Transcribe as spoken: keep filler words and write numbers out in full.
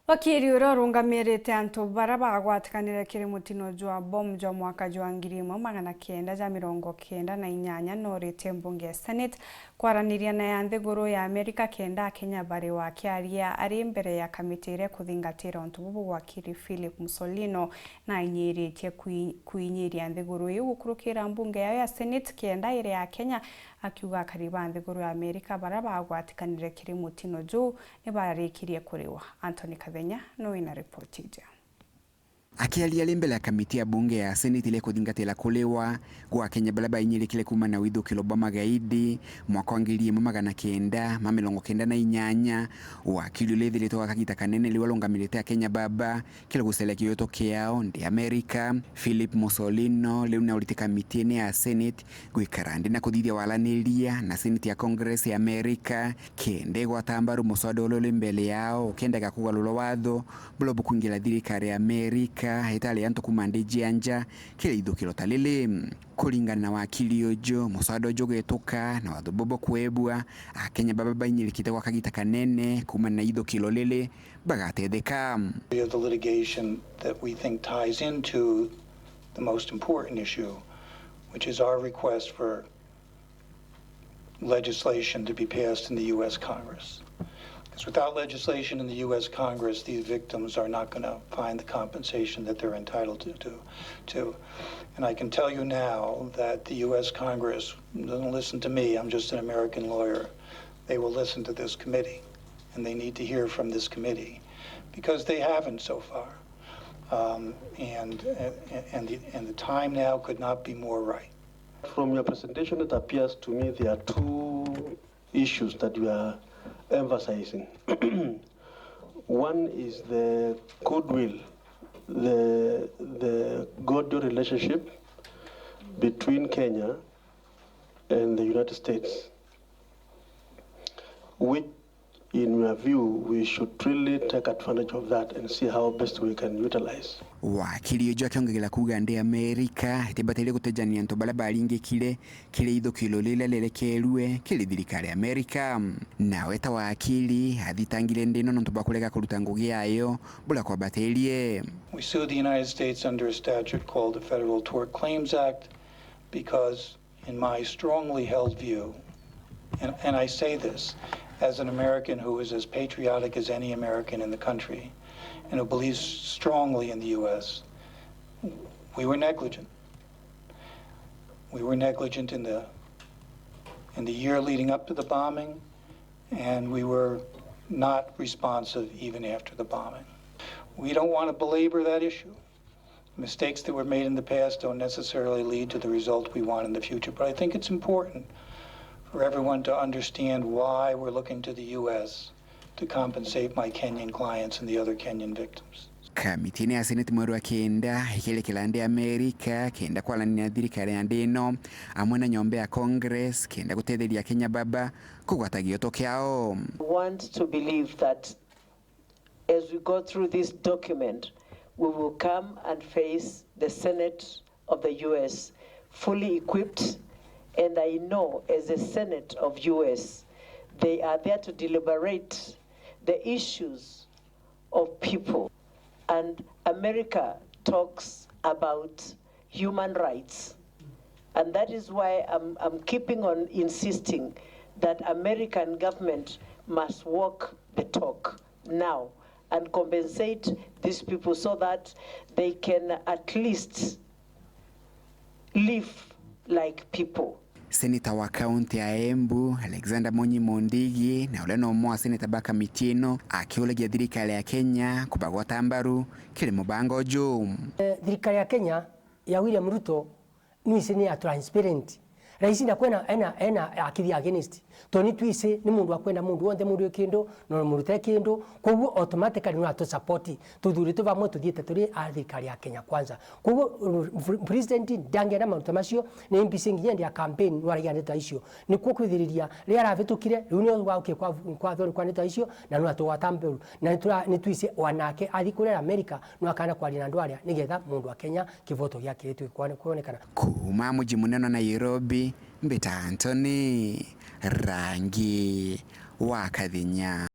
Wakiri uria urungamirite antu baria bagwatikanire kiri mutino jwa bomu jwa mwaka jwa ngiri imwe magana kenda ja mirongo kenda na inyanya norite mbunge ya Senate kwaraniria na ya nthiguru ya Amerika kenda Akenya bariwa. Akiaria ari mbere ya kamiti iria ikuthingatira untu bubu, wakiri Philip Musolino nainyiritie kwi-, kwinyiria nthiguru iu gukurukira mbunge yao ya Senate kenda iri ya Kenya, akiuga akari ba nthiguru ya Amerika baria bagwatikanire kiri mutino juu ni barikirie kuriwa. Anthony Kathenya no wina ripoti iji. Akiaria ari mbere ya kamiti ya bunge ya Senate iria ikuthingatira kuriwa gwa Akenya baria bainyirikire kuuma na withukiro bwa magaidi mwaka wa ngiri imwe magana kenda ma mirongo kenda na inyanya, wakiri uria ethiritwe gwa kagita kanene riu arungamirite Akenya baba kiri guceria kioto kiao nthi Amerika, Philip Musolino riu naurite kamitine ya Senate gwikara nthi na kuthithia waraniria na Senate ya Congress ya Amerika kenda igwata mbaru muswada uria uri mbere yao ukiendaga kugarura watho buria bukwingira thirikari ya Amerika itari antu kuuma nthi cia nja kiri ithukiro ta riri. Kuringana na wakiri uju, muswada uju ugetuka na watho bubu kwebua, Akenya baba bainyirikite gwa kagita kanene kuumana na ithukiro riri bagatetheka. Of the litigation that we think ties into the most important issue, which is our request for legislation to be passed in the U S Congress. Because without legislation in the U S Congress, these victims are not gonna find the compensation that they're entitled to, to, to. And I can tell you now that the U S Congress doesn't listen to me, I'm just an American lawyer. They will listen to this committee, and they need to hear from this committee, because they haven't so far. Um, and, and, and the, and the time now could not be more right. From your presentation, it appears to me there are two issues that you are emphasizing. One is the goodwill, the, the cordial relationship between Kenya and the United States, which in your view, we should really take advantage of that and see how best we can utilize. Wakiri uju akiongerera kuuga nthi Amerika itibataire gutejania antu baria baringikire kiri ithukiro riria rierekerue kiri thirikari ya Amerika. Nawe ta wakiri athitangire nthi ino nontu bwa kurega kuruta ngugi yayo buria kwabatirie. We sued the United States under a statute called the Federal Tort Claims Act because in my strongly held view, and, and I say this as an American who is as patriotic as any American in the country and who believes strongly in the U S, we were negligent. We were negligent in the, in the year leading up to the bombing, and we were not responsive even after the bombing. We don't want to belabor that issue. Mistakes that were made in the past don't necessarily lead to the result we want in the future, but I think it's important for everyone to understand why we're looking to the U S to compensate my Kenyan clients and the other Kenyan victims. Kamitine ya Senate mweru wa kenda ikerekera nthi Amerika kenda kwarania na thirikari ya nthi ino amwe na nyomba ya Congress kenda gutetheria Kenya baba kugwata gioto kiao. Want to believe that as we go through this document, we will come and face the Senate of the U S fully equipped, and I know as a Senate of U S, they are there to deliberate the issues of people. And America talks about human rights. And that is why I'm, I'm keeping on insisting that American government must walk the talk now and compensate these people so that they can at least live like people. Seneta wa kaunti ya Embu, Alexander Monyi Mondigi, na uria ni umwe wa seneta ba kamiti ino, akiuragia thirikari ya Kenya kubagwata mbaru kiri mubango uju. Eh, thirikari ya Kenya ya William Ruto nwisi ni ya transparent. Raisi na kwena ena, ena akithia against. Toni twisi ni mundu akwenda mundu wonthe, mundu e kindu, no mundu te kindu. Koguo automatically no atu support. Tuthuritwe bamwe tuthiite turi a thirikari ya Kenya Kwanza. Koguo, uh, president ndangienda maundu ta macio, ni M P C nginya ndi a campaign nwaragia ndeto ta icio. Nikuo kwithiriria riria arabitukire, riu nio gaukie kwa, kwa thoni kwa ndeto ta icio, na no atugwata mberu. Na nitura-, nitwisi wanake athi kuria America, no akana kwaria na andu aria, nigetha mundu wa Kenya kivoto giake gitwike kwone-, kwonekana. Kuuma muji munene wa Nairobi, mbita Anthony Rangi wa Kathinya.